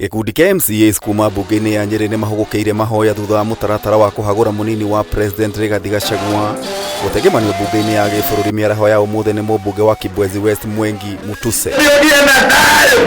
Gĩkundi kĩa MCAs kuma mbunge-inĩ ya Nyĩrĩ nĩmahũgũkĩire mahoya thutha wa mũtaratara wa kũhagũra mũnini wa President Rigathi Gachagua gũtengemanio mbunge-inĩ ya gĩbũrũri mĩaraho ya ũmũthĩ nĩ mũmbunge wa Kibwezi West Mwengi Mutuse.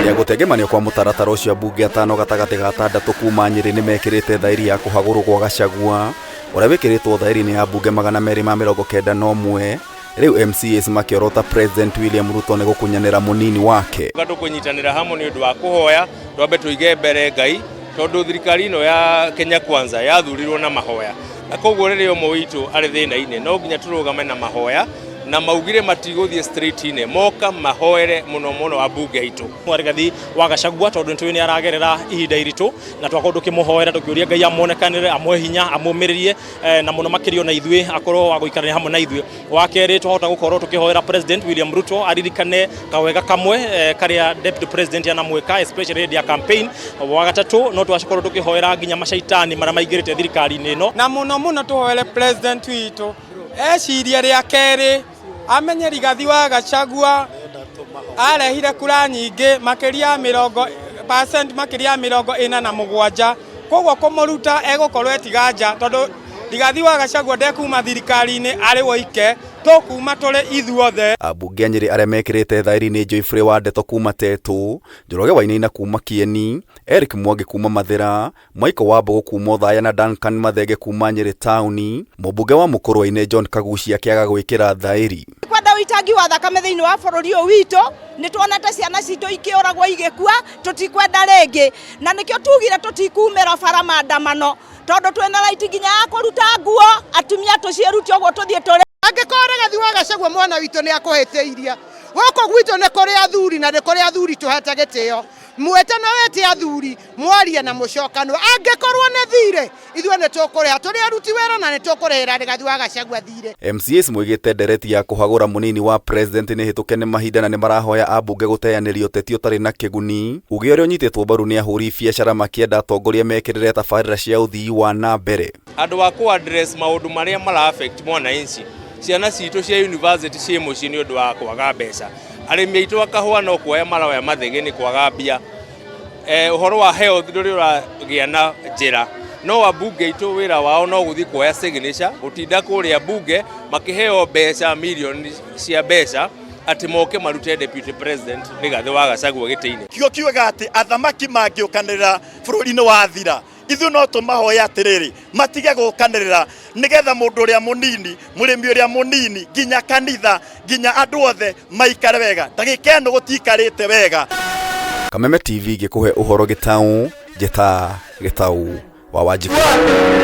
Ya gũtengemanio kwa mũtaratara ũcio ambunge atano gatagatĩ ga atandatũ kuma Nyĩrĩ nĩmekĩrĩte thaĩri ya kũhagũrwo gwa Gachagua ũrĩa wĩkĩrĩtwo thaĩri nĩ ambunge 291. Rĩu MCAs makĩorota President William Ruto nĩ gũkunyanĩra mũnini wake. Tũkũnyitanĩra hamwe nĩ ũndũ wa kũhoya twambe tũige mbere Ngai, tondũ thirikari ĩno ya Kenya Kwanza yathurirwo na mahoya, na koguo rĩrĩa ũmwe witũ arĩ thĩna-inĩ no nginya tũrũgame na mahoya, na maugire matigũthiĩ street-inĩ, moka mahoere mũno mũno ambunge aitũ. Rigathi wa Gachagua tondũ nĩtũĩ nĩ aragerera ihinda iritũ, na twakorwo tũkĩmũhoera tũkĩũria Ngai amuonekanĩre, amũhe hinya, amũmĩrĩrie, na mũno makĩria ona ithuĩ akorwo wa gũikarania hamwe na ithuĩ. Wa kerĩ, twahota gũkorwo tũkĩhoera President William Ruto aririkane kawega kamwe karĩa Deputy President anamwĩka, especially hĩndĩ ya campaign. Wa gatatũ, no twakorwo tũkĩhoera nginya macaitani marĩa maingĩrĩte thirikari-inĩ ĩno. Na mũno mũno tũhoere President witũ ecirie rĩa kerĩ, amenye Rigathi wa Gachagua arehire kura nyingĩ makĩria ya mĩrongo percent makĩria ya 47, koguo kũmũruta egũkorwo etiga nja, tondũ Rigathi wa Gachagua ndekuma thirikari-inĩ arĩ woike, tũkuma tũrĩ ithuothe. Ambunge a Nyĩrĩ arĩa mekĩrĩte thaĩri nĩ Joyfrey wa Ndeto kuma Tetũ, Njoroge Wainaina kuma Kieni, Eric Mwangi kuma Mathĩra, Michael Wambogo kuma Othaya na Duncan Mathenge kuma Nyĩrĩ taũni, mũmbunge wa Mũkũrwe-inĩ John Kagucia akĩaga gwĩkĩra thaĩri. Kwenda ũitangi wa thakame thĩinĩ wa bũrũri ũyũ witũ, nĩ tuonete ciana citũ ikĩũragwo igĩkua, tũtikwenda rĩngĩ, na nĩkĩo tugire tũtikumĩra bara maandamano, tondũ twĩna right nginya ya kũruta nguo, atumia tũciĩrute ũguo tũthiĩ tũrĩ. Angĩkorwo Rigathi wa Gachagua mwana witũ nĩ akũhĩtĩirie, gũkũ gwitũ nĩ kũrĩ athuri na nĩ kũrĩ athuri tũhete gĩtĩo, mwĩte na wĩte athuri mwarie na mũcokanwo. Angĩkorwo nĩ thirĩ, ithuĩ nĩ tũkũrĩha, tũrĩ aruti wĩra na nĩ tũkũrĩhĩra Rigathi wa Gachagua thirĩ. MCAs moigĩte ndereti ya kũhagũra mũnini wa president nĩ hĩtũke nĩ mahinda na nĩ marahoya ambunge gũteanĩria ũteti ũtarĩ na kĩguni, uge ũrĩa ũnyitĩtwo mbaru nĩ ahũri biacara makĩenda atongoria mekĩrĩre tabarĩra cia ũthii wa na mbere. Andũ a kũ address maũndũ marĩa mara affect mwananchi, ciana citũ cia university ciĩ mũciĩ nĩ ũndũ wa kwaga mbeca, arĩmi aitũ a kahũa no kuoya maroya mathĩgĩ nĩ kwaga mbia, ũhoro wa health ndũrĩ ũragĩa na njĩra, no ambunge aitũ wĩra wao no gũthiĩ kuoya signature, gũtinda kũrĩa mbunge makĩheo mbeca mirioni cia mbeca atĩ moke marute Deputy President Rigathi wa Gachagua gĩtĩ-inĩ. Kiugo kiugaga atĩ athamaki mangĩũkanĩrĩra bũrũri-inĩ wathira, ithuĩ no tũmahoe atĩrĩrĩ, matige gũkanĩrĩra nĩgetha mũndũ ũrĩa mũnini, mũrĩmi ũrĩa mũnini, nginya kanitha, nginya andũ othe maikare wega. Ndagĩka ĩno gũtiikarĩte wega. Kameme TV gĩkũhe ũhoro gĩtaũ, njĩta gĩtaũ wa Wanjikũ.